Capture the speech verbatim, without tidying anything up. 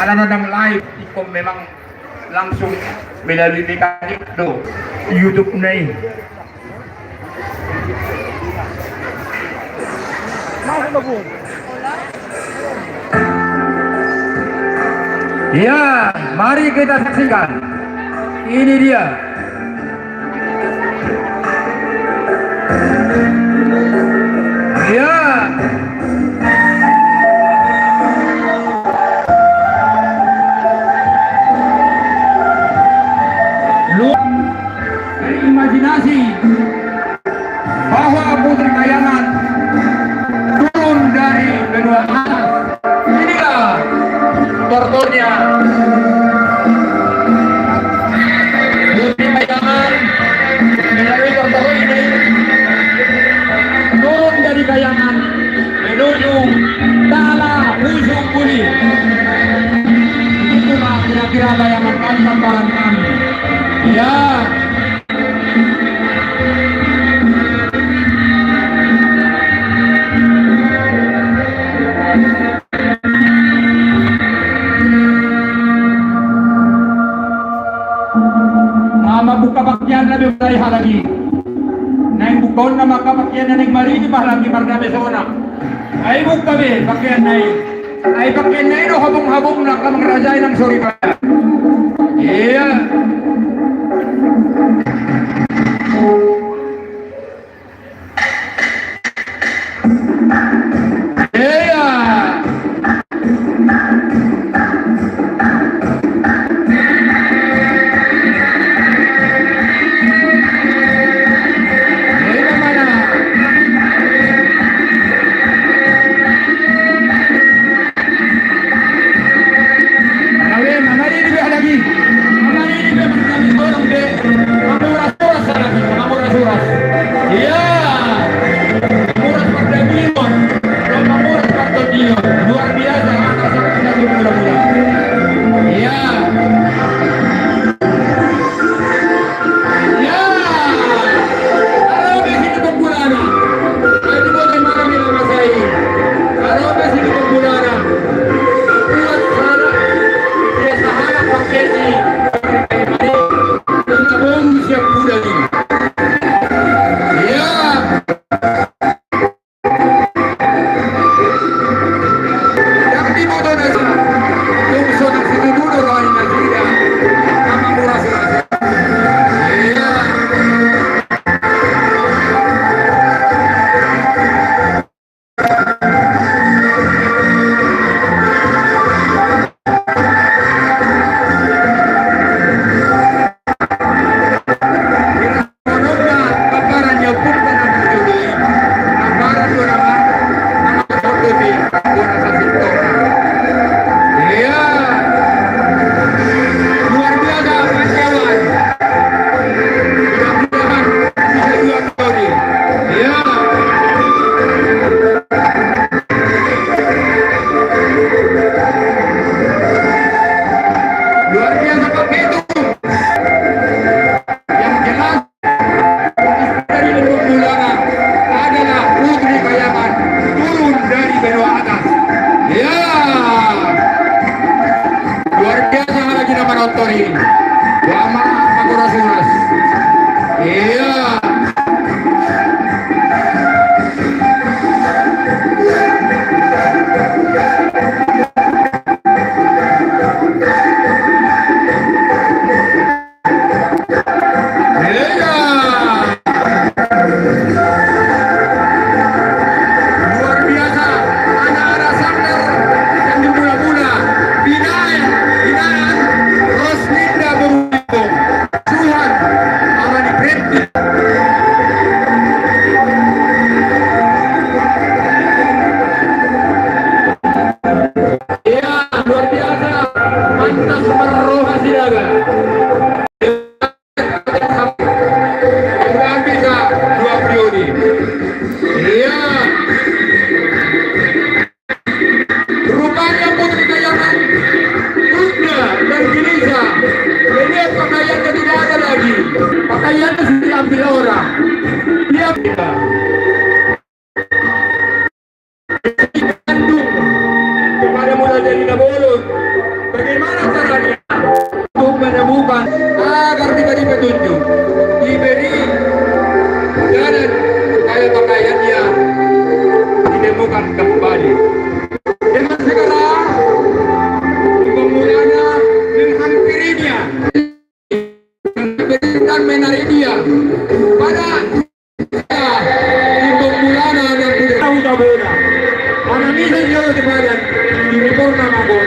Ala na ndang live, ingkon memang langsung melalui mekanik do YouTube na i. Ya, mari kita saksikan. Ini dia. Ya. Lu imajinasi bahwa Putri Kayangan turun dari benua atas. Inilah tortornya. Putri Kayangan melalui tortor ini turun dari Kayangan menuju Tala Husung Buli. Itulah kira-kira bayangan kami, gambaran kami. Ya. Nga mambuka pakeanna be, mulai halak i. Naeng bukaonna ma pakeanna, naeng maridi ma halak i, mardame sonang. Ai buka be pakeanna i. Ai pakeanna i do habong-habongna, angka mangarajai nang soripada. Ia. Ia. Ia. Mamuras-uras pardagingon, mamuras pardagingon. Luar biasa, angka sangkut sangkut mula-mula. Ia. Ia. Aro be sini pembulana. Jadi mau di mana mila masai? Aro be sini pembulana. Buat sana. Dia sahana pakai di. Ia. Ia. Luar biasa, Mas Yawan. Mudah-mudahan bisa dua kali. Ia. Luar biasa, Pak Ketum. Yang jelas, dari Lubuk Bulaga adalah Putri Kayangan turun dari benua atas. Ia. Luar biasa lagi nama nonton ini. Wah, maaf, aku ras-uras. Ia. Ia. Luar biasa, anak-anak sanggar yang di mula-mula, binaan, binaan Roslinda Beruntung. Suhan, Amani Preti. Ia, luar biasa, pantas marroha Sinaga. Nggak bisa dua periode. Ia. Rupanya Putri Kayangan tunda dan gelisah. Melihat pakaiannya tidak ada lagi. Pakaiannya sudah diambil orang. Dia pindah. Kandung kepada Mula Jadi Nabolon, Di badan, di rumah nama